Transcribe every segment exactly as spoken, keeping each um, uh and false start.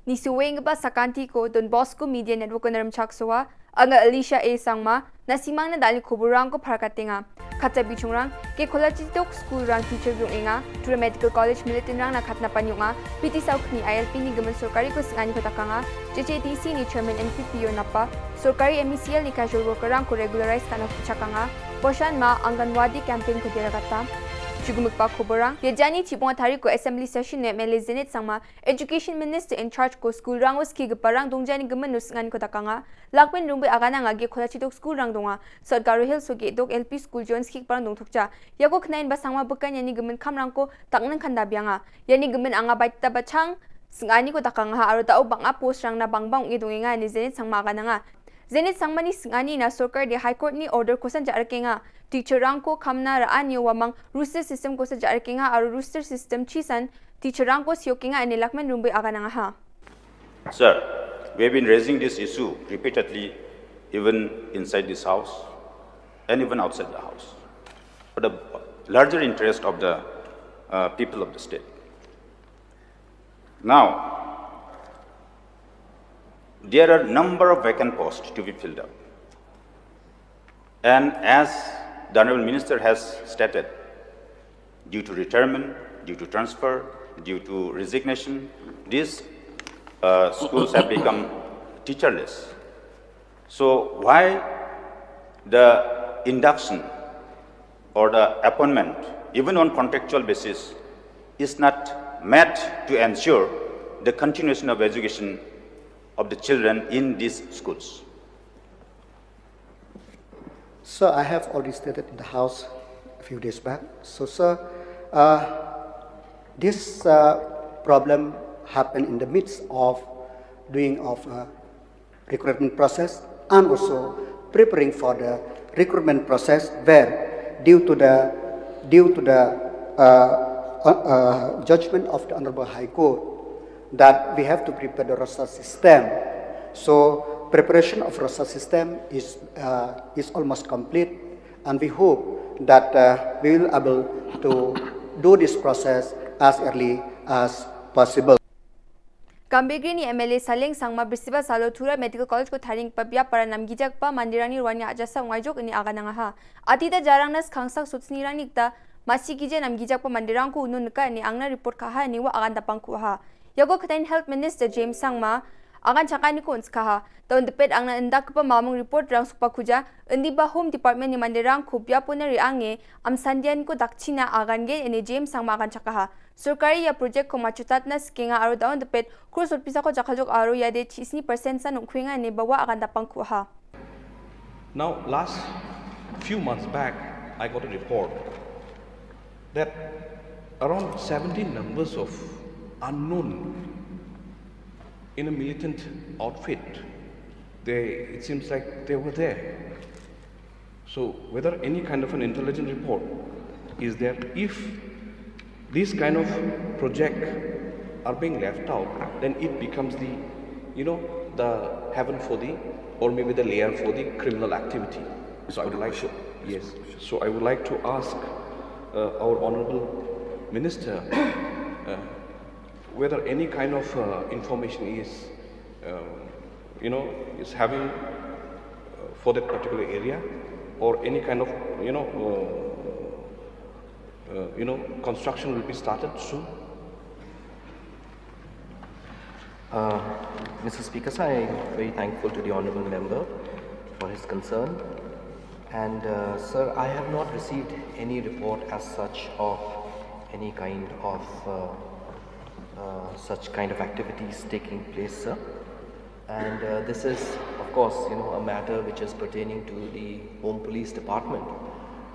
Ni suweng ba sakanti ko Don Bosco Media Network ko naram chak sowa, anga Alicia A Sangma, na simang na dali kuburang ko parkatenga. Kata bichungrang, ke kola chitok school rang teacher yung enga, Tura Medical College militin rang na khatna panyunga, P T Saukni I L P ni gaman sorkari ko singani ko takanga, J J D C ni chairman N P P yo napa, sorkari M E C L ni casual worker rang ko regularize kana chakanga, Poshan Ma Anganwadi campaign ko dira kata. Chugumuk pa kuburang, ya jani chibong atari ko assembly session ne M L A Zenith Sangma, Education Minister in charge ko school rang was ki gaparang dongja ni gaman nus ngan ko takanga. Lakmen rumbe agana nga ge kola chitok school rang donga. Sot Garo Hills so ge dok L P school Jones ki parang dong thukcha. Ya ko knain basangma bukan yani gaman kam rang ko tak nang kanda bianga. Yani gaman anga baita bachang sngani ko takanga ha aro tau bang a post rang na bang bang ngi dongenga ni Zenith Sangma agana nga. Zenith Sangma ni sngani na sorkar de High Court ni order kosan ja arkenga. Teacher rang ko kamna ra anyo wamang roster system kosan ja arkenga aro roster system chisan teacher rang ko siokenga ane Lakmen rumbe agana nga ha. Sir, we have been raising this issue repeatedly, even inside this house and even outside the house, for the larger interest of the uh, people of the state. Now, there are number of vacant posts to be filled up. And as the Honorable Minister has stated, due to retirement, due to transfer, due to resignation, these uh, schools have become teacherless. So why the induction or the appointment, even on contractual basis, is not met to ensure the continuation of education of the children in these schools? So I have already stated in the House a few days back. So, sir, uh, this uh, problem happened in the midst of doing of uh, recruitment process and also preparing for the recruitment process where due to the due to the uh, uh, uh, judgment of the Honorable High Court that we have to prepare the roster system. So preparation of roster system is uh, is almost complete, and we hope that uh, we will able to do this process as early as possible. Gambegre ni M L A Saleng Sangma Brisiba Salo Tura Medical College ko tharing pabia para namgijak pa mandirang ni rwani aja sa ngai jok ni aga nang ha. Ati da jarang nas khangsak sutsni rang ni kta masi gija namgijak pa mandirang ko unun ka ni angna report kha ha ni wa agan dapang ku ha. Yago khatain Health Minister James Sangma agan chaka ni ko uns kha ha. Taun depet angna indak pa mamung report rang sukpa kuja indi ba Home Department ni mandirang ko bia puna ri ange am sandian ko dakchina agan ge ni James Sangma agan chaka ha. Sorkari ya project ko machutat na skenga aro daun depet kurso pisa ko jakajok aro ya de chisni percent sa nungkhuinga ne bawa akan dapang kuha. Now, last few months back, I got a report that around seventeen numbers of unknown in a militant outfit, they, it seems like they were there. So whether any kind of an intelligent report is there, if these kind of project are being left out, then it becomes the, you know, the heaven for the, or maybe the layer for the criminal activity. So I would like to, yes. So I would like to ask uh, our honorable minister uh, whether any kind of uh, information is, um, you know, is having uh, for that particular area, or any kind of, you know, uh, uh, you know, construction will be started soon. Uh, Mister Speaker, sir, I am very thankful to the honorable member for his concern. And uh, sir, I have not received any report as such of any kind of uh, uh, such kind of activities taking place, sir. And uh, this is, of course, you know, a matter which is pertaining to the Home Police Department.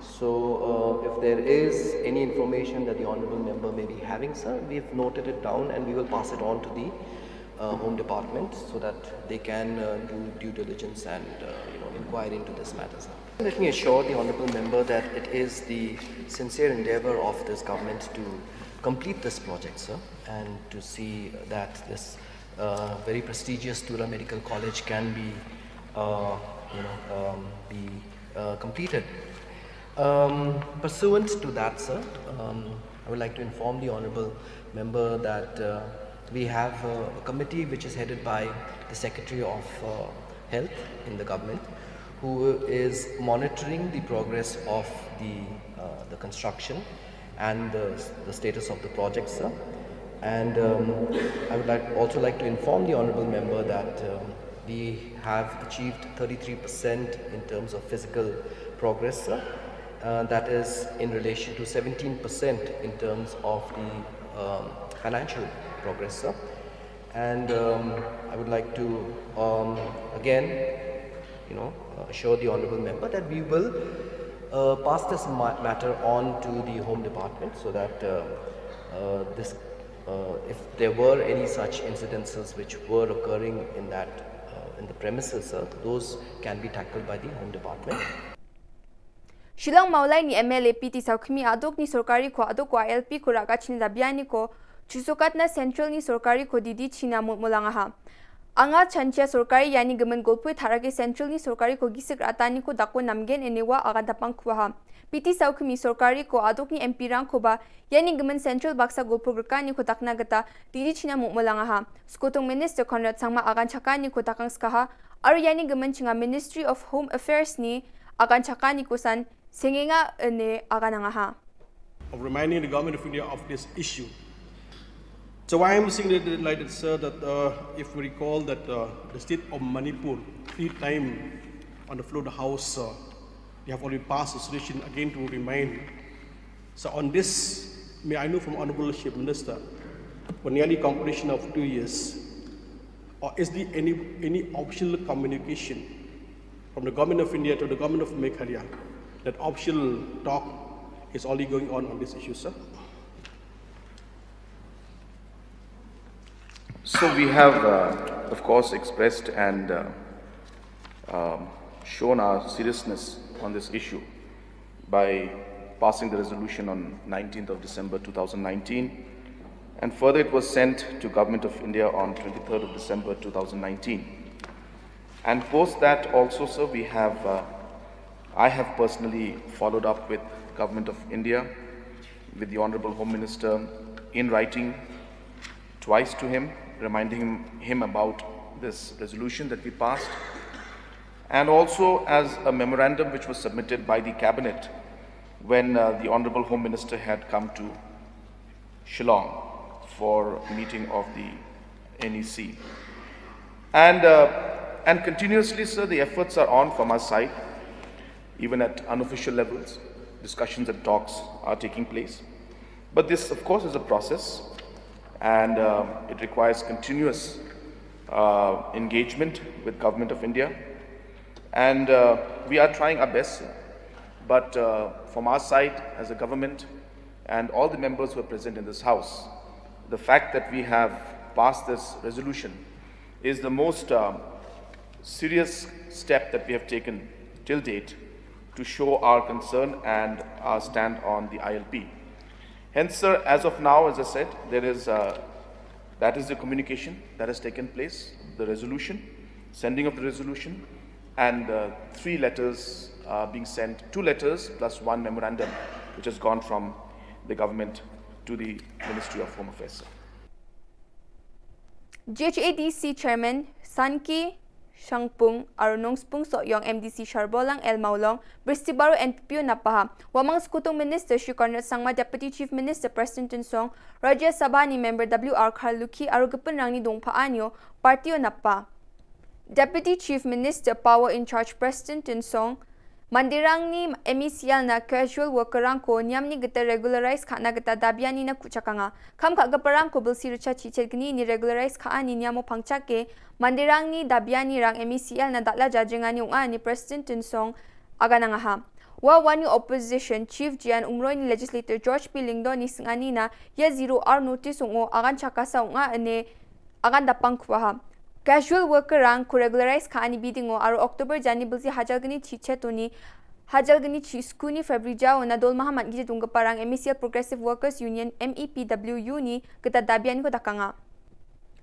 So, uh, if there is any information that the honorable member may be having, sir, we've noted it down and we will pass it on to the uh, Home Department so that they can uh, do due diligence and uh, you know inquire into this matter, sir. Let me assure the honorable member that it is the sincere endeavor of this government to complete this project, sir, and to see that this uh, very prestigious Tura Medical College can be, uh, you know, um, be uh, completed. Um, pursuant to that, sir, um, I would like to inform the honorable member that uh, We have a committee which is headed by the Secretary of uh, Health in the government, who is monitoring the progress of the, uh, the construction and the, the status of the project, sir. And um, I would like, also like to inform the honorable member that um, we have achieved thirty-three percent in terms of physical progress, sir. Uh, that is in relation to seventeen percent in terms of the um, financial progress, sir. And um, I would like to um, again, you know, uh, assure the honorable member that we will uh, pass this ma- matter on to the Home Department so that uh, uh, this, uh, if there were any such incidences which were occurring in that, uh, in the premises, uh, those can be tackled by the Home Department. Shillong Mawlai ni M L A P T Sawkmie aduk ni sorkari ko aduk ko I L P ko raka chini dabiani ko chusukatna Central ni sorkari ko didi china mut mulangaha. Anga chanchia sorkari yani gemen golpui tharake Central ni sorkari ko gisik ratani ko dako namgen enewa aga dapang kuaha. P T Sawkmie sorkari ko aduk ni M P rang ko ba yani gemen Central baksa golpur gerkani ko dakna geta didi china mut mulangaha. Skutung Minister Conrad Sangma agan chakani ko dakang skaha. Aru yani gemen chinga Ministry of Home Affairs ni agan chakani ko san Sengenga ene aganangaha. Of reminding the Government of India of this issue. So why I'm saying that, delighted, sir, that uh, if we recall that uh, the state of Manipur, three times on the floor of the House, uh, they have already passed a resolution again to remind. So on this, may I know from Honorable Chief Minister, for nearly completion of two years, or is there any, any official communication from the Government of India to the Government of Meghalaya that official talk is already going on on this issue, sir? So we have, uh, of course, expressed and uh, um, shown our seriousness on this issue by passing the resolution on nineteenth of December two thousand nineteen, and further it was sent to Government of India on twenty-third of December two thousand nineteen. And post that also, sir, we have, uh, I have personally followed up with Government of India, with the Honorable Home Minister in writing twice to him, reminding him, him about this resolution that we passed, and also as a memorandum which was submitted by the Cabinet when uh, the Honorable Home Minister had come to Shillong for meeting of the N E C. And, uh, and continuously, sir, the efforts are on from our side, even at unofficial levels. Discussions and talks are taking place. But this, of course, is a process, and um, it requires continuous uh, engagement with Government of India. And uh, we are trying our best, but uh, from our side, as a government, and all the members who are present in this House, the fact that we have passed this resolution is the most um, serious step that we have taken till date to show our concern and our stand on the I L P. Hence, sir, as of now, as I said, there is uh, that is the communication that has taken place, the resolution, sending of the resolution, and uh, three letters uh, being sent, two letters plus one memorandum, which has gone from the government to the Ministry of Home Affairs, sir. G H A D C Chairman Sanki Shangpung aru Nongspung Sohyong M D C Sharbolang L Mawlong, Bristibaru N P P O napaha. Wamang Skutung Minister Shri Conrad Sangma, Deputy Chief Minister Prestone Tynsong, Rajya Sabha ni member W R Kharlukhi aru gepun rangni dongpha anyo party o napa. Deputy Chief Minister Power in Charge Prestone Tynsong, Mandirang ni M E C L na casual worker rang ko niam ni geta regularize khana geta dabiani na kuchakanga. Kham kha gapa rang ko bilsi richa chichet gni ni regularize kha ani niamo pangchake, Mandirang ni dabiani rang M E C L na datla jajengani unga ni Prestone Tynsong aganangaha. Wa wani opposition chief Jian Umroi ni legislator George P Lyngdoh ni sngani na ya zero hour notice ungo agan chakasa unga ane agan dapang kuaha. Casual worker rang ku regularize kha ani bidingo aru October jani bilsi hajal gni chi chetuni hajal gni chi skuni February jao na dol mahamat gije dungga parang M E C L Progressive Workers Union M E P W U ni kita dabian ko dakanga.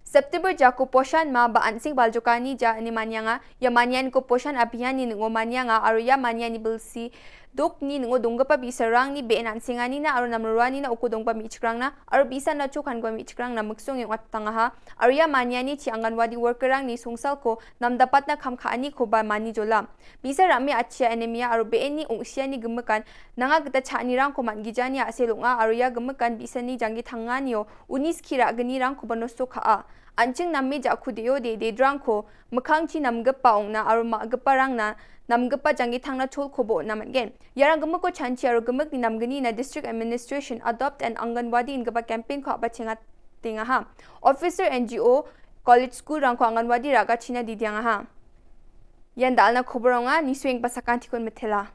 September jako poshan ma ba ansing baljokani ja ni manyanga ya manyan ko poshan abhiyan ni ngo manyanga aru ya manyan ni bilsi Dok ni nongo dongkpa bihsarangni be-en ansengani na aro namrurani na uko dongkpa mihchikrang na aro bihsan na chokan kpa mihchikrang na miksong ong at tangaha. Aro ia maniani chi Anganwadi workerangni songsalko namdapat na khamkha ani koba mani jola. Bihsar rame achia anemia aro be-en ni ongsiani gemikan nanga kita chani rangko man gijani ase longa aro ia gemikan bihsani janggi thanganio unis kira geni rangko banosto kha a. Anching namme jakhu deo de de drangko mekang chi namgepa ongna aro ma gepa rangna namgepa janggi thangna chol kobo na matgen. Iarang gemeko chanchi aro gemek ni namgeni na District Administration Adopt an Anganwadi in geba campaign ko apa chenga tengaha. Officer N G O college school rangko Anganwadi raga china di diangaha. Ian dalna koboronga ni swing pasakan tikun metela.